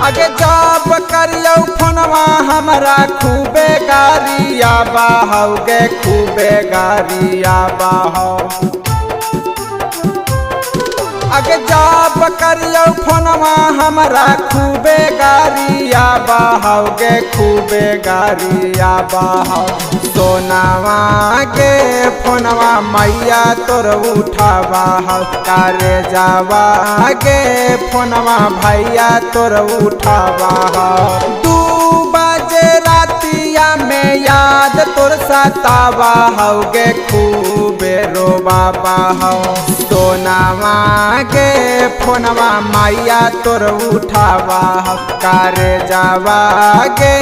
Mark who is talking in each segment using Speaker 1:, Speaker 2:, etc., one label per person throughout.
Speaker 1: अगे जब करियौ फोनवा हमरा खूबे गारिया बाहौ गे खूबे गारिया बाहौ। अगे जब करियौ फोनवा हमरा खूबे गारिया बाहौ गे खूबे गारिया बाहौ। सोनावा गे फोनवा मैया तोर उठावा हौ कारे जावा गे फोनवा भैया तोर उठावा हौ। 2 बजे रातिया में याद तोर सतावा हौ गे खूबे रोबाबा हौ। सोनावा गे फोनवा मैया तोर उठावा हौ कारे जावा गे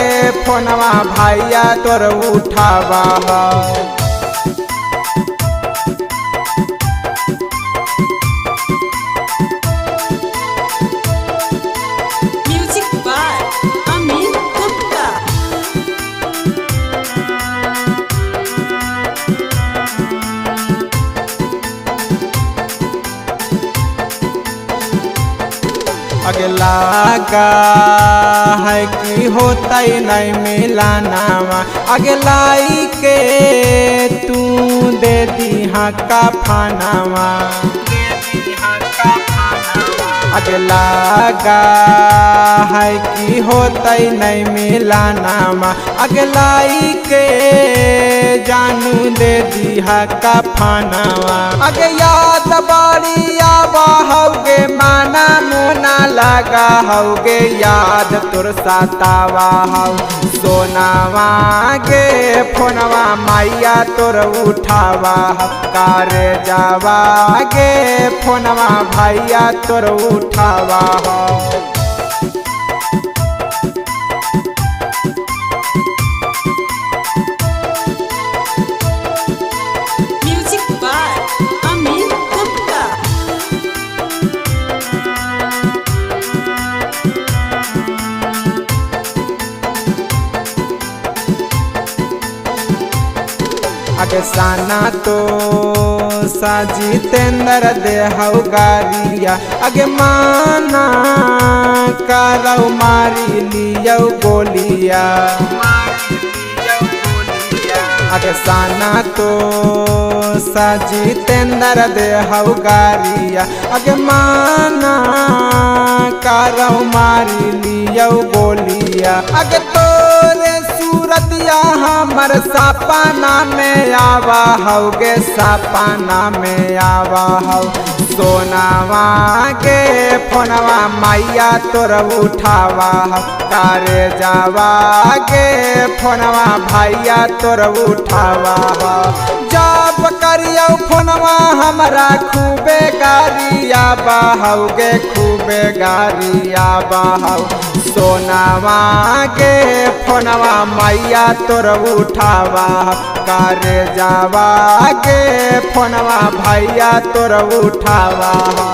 Speaker 1: फोनवा भैया तोर उठावा हौ।
Speaker 2: Music by Amit Gupta.
Speaker 1: अगला का है कि होता नहीं मिलानावा अगलाई के तू दे दिहा का फानावा। अगला का है कि होता नहीं मिलानावा अगलाई के जानू दे दिहा का फानावा। अगे याद बारी आवा हौगे माना मोना लगा हौगे याद तोर सतावा हौ। सोनावा गे फोनवा मैया तोर उठावा हौ कारे जावा गे फोनवा भैया तोर उठावा हौ।
Speaker 2: Music by Amit Gupta.
Speaker 1: अगे साना तो साजितेंद्र देहौ गारिया अगे माना करौ मारी लियौ गोलिया। अगे साना तो साजितेंद्र देहौ गारिया अगे माना करौ मारी लियौ गोलिया। अगे तोरे सूरतिया हमर सपना में आवा हौगे सपना में आवा हौ। सोनावा गे फोनवा मैया तोर उठावा हौ कारे जावा गे फोनवा भैया तोर उठावा हौ। जब करियौ फोनवा हमरा खूबे गारिया बाहौ गे खूबे गारिया बाहौ। सोनावा गे फोनवा मैया तोर उठावा हौ कारे जावा गे फोनवा भैया तोर उठावा हौ।